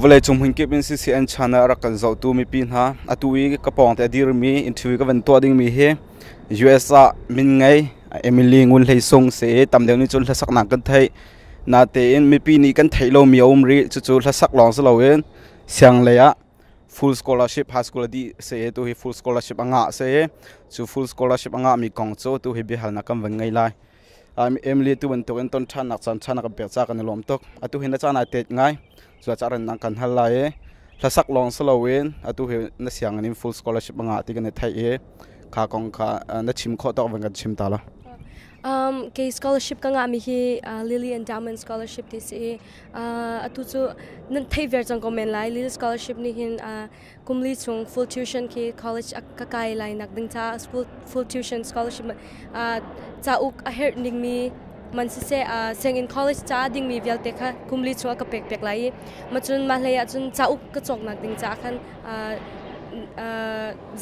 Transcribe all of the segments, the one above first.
Vawleicung hmunkip in CCN channel a rak kan zohtu mipi hna, atu i ka pawng te a dirmi interview ka van tuah dingmi hi US ah min ngei Emily Ngun Hlei Sung si i tam deuh nih cun hlasaknak kan theih. Natein mipi nih kan theih lomi a um rih. Cucu hlasak lawng si loin sianglei ah full scholarship high school a dih si i tu hi full scholarship a ngah si i cu full scholarship a ngahmi kong cu tu hi biahalnak kan van ngei lai. Emily tu bantuk in ton ṭhannak caan ṭha na kan pek caah kan i lawm tuk. Atu hi na caan ai tet ngai. Cucaah rannak kan hal lai i hlasak lawng si loin atu hi na sianginn in full scholarship a ngah ti kan i theih i kha kong kha na chim khawh tawk van kan chim ta la. Kei scholarship ka ngahmi hi Lily Endowment Scholarship ti si i atu cu nan theih ver cang ko men lai. Lily Scholarship nih hin kumli chung full tuition khi college ka kai lai nak ding ca school full tuition scholarship cauk a herh dingmi man siseh sianginn college ca dingmi vialte kha kumli chung a ka pek pek lai i macun mah hlei ah cun cauk ka cawknak ding ca khan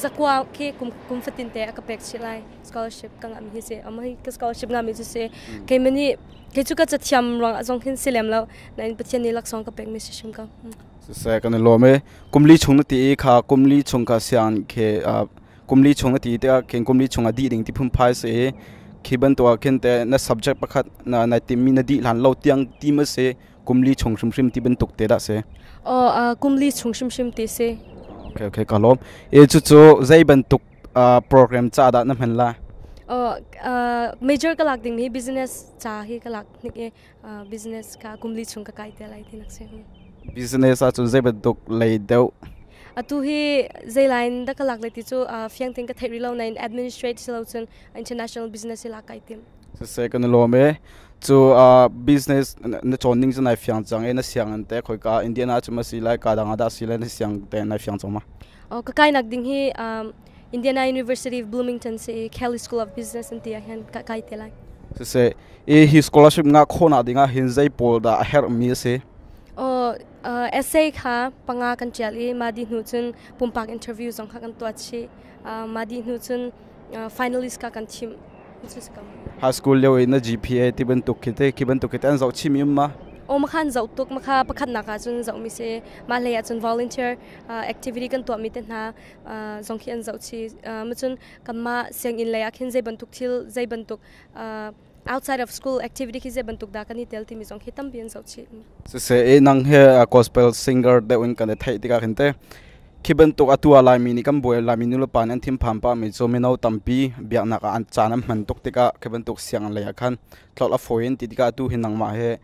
zakua khi kum kum fatin te a ka pek chih lai scholarship ka ngahmi hi si ama hi ka scholarship ngahmi cu si keimah nih kei cu ka cathiam ruang ah zong khin si lem lo nain Pathian nih laksawng ka pekmi si hrim ko. Siseh kan i lawm i kumli chung na ti i kha kumli chung kha siang khi kumli chung na ti tikah khin kumli chung a dih ding ti phunphai si i khi bantuk ah khin te na subject pakhat na nai timmi na dih hlan lo tiang ti ma si kumli chung hrimhrim ti bantuk te dah si? Aw kumli chung hrimhrim ti si. Okay okay ka lawm. E cucu zei bantuk program ca dah na hman la? Aw major ka lak ding hi business ca hi ka lak hnik i business kha kumli chung ka kai te lai ti nak si. Business ahcun zei bantuk lei deuh? Atu hi zei line dah ka lak lai ti cu fiang tein ka theih rih lo nain administrate si lo cun international business hi lak kai tim. Siseh kan i lawm e. Cu business na cawn ning cu nai fiang cang e na siang an te khoi ka Indiana cu ma si lai ka dang ah dah si lai na siang te nai fiang cang ma? Ka kai nak ding hi Indiana University of Bloomington si Kelly School of Business an ti ah hin ka kai te lai. Siseh i hi scholarship nga khawhnak dingah hin zei pawl dah a herhmi a si? Oh, essay kha panga kan ṭial i mah dih hnu cun pumpak interview zong kha kan tuah chih. Mah dih hnu cun finalist kha kan thim. High school lio i na GPA ti bantuk khi te khi bantuk khi te an zoh chim im ma? O makhan zoh tuk makha pakhatnak ah cun zoh mi si mah hlei ah cun volunteer activity kan tuah mi te hna zong khi an zoh chi ma cun kanmah sianginn lei ah khin zei bantuk thil zei bantuk outside of school activity khi zei bantuk dah kan i tel timi zong khi tampi an zoh chih. Siseh nang he gospel singer deuh in kan i theih tikah khin te khi bantuk atu ah Laimi nih kan buai Laimi nulepa nih an thinphan pah mi cu mino tampi biaknak ah an caan an hman tuk tikah khi bantuk sianginn lei ah khan tlolh a fawi in ti tikah atu hi nangmah he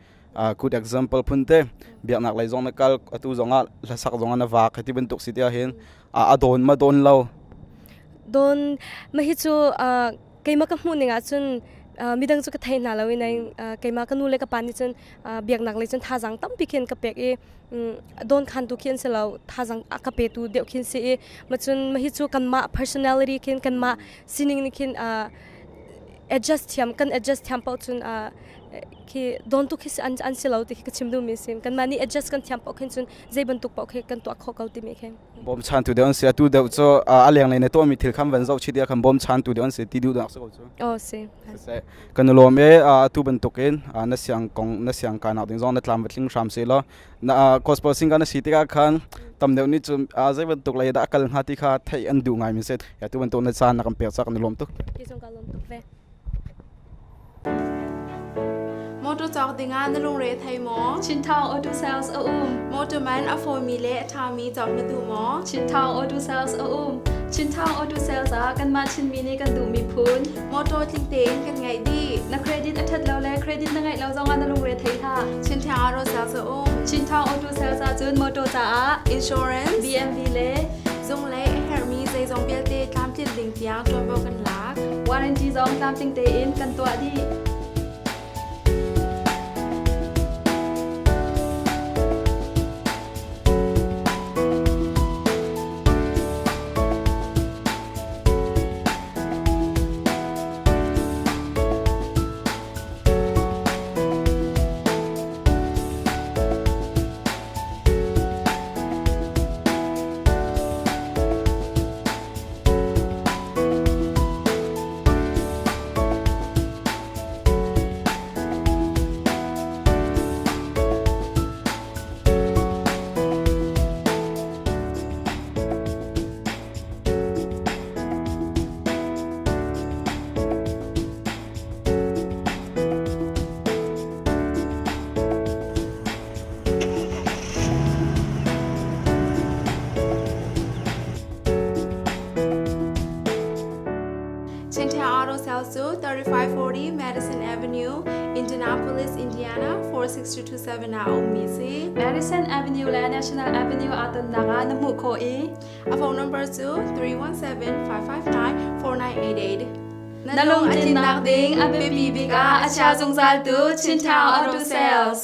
good example phun te biaknak lei zong na kal atu zong ah hlasak zong ah na vak ti bantuk si tiah hin a dawn ma dawn lo Dawn ma hi cu keimah ka hmuh ning ahcun midang cu ka thei hna lo i nain keimah ka nu le ka pa nih cun biaknak lei cun thazaang tampi khin ka pek i dawn khantu khi an si lo thazaang a ka petu deuh khin si i macun mahi cu kanmah personality khin kanmah sining nih khin adjust thiam kan adjust thiam paoh cun khi don tu khi an an si lo ti khi ka chim duhmi si kanmah nih adjust kan thiam paoh khin cun zei bantuk paoh khi kan tuah khawh ko timi khi Bawmchantu deuh an si. Atu deuh cu a lenglei na tuahmi thil khan van zoh chih tiah khan bawmchantu deuh an si ti duhnak si ko cu. Oh si. Siseh kan i lawm i atu bantukin na siang kong na siang kainak ding zong na tlam va tling hram seh law na gospel singer na si tikah khan tam deuh nih cun zei bantuk lei dah a kal hnga ti kha theih an duh ngai mi si. Atu bantuk na caan na kan pek caah kan i lawm tuk. Ki zong ka lawm tuk ve. Motor cawk dingah na lungre thei maw? Chinthang Auto Sales a um. Motor man a fawimi le a ṭhami cawk na duh maw? Chinthang Auto Sales a um. Chinthang Auto Sales ah kanmah Chinmi nih kan duhmi phun. Motor tling tein kan ngeih dih. Na credit a ṭhat lo le credit na ngeih lo zongah na lungre thei hlah. Chinthang Auto Sales a um. Chinthang Auto Sales ah cun motor caah insurance, BMW le zung le a herhmi zeizong vialte tlamtlinh ding tiang ṭuanvo kan lak. Warranty zong tlamtling tein kan tuah dih. cu 3540 Madison Avenue, Indianapolis, Indiana 46227 ah a ummi si. Madison Avenue le National Avenue aa tonnak ah na hmuh khawh i A phone number cu 317-559-4988. Na lung a tlinnak ding a biapi bik ah a chia zungzaltu Chintown Auto Sales.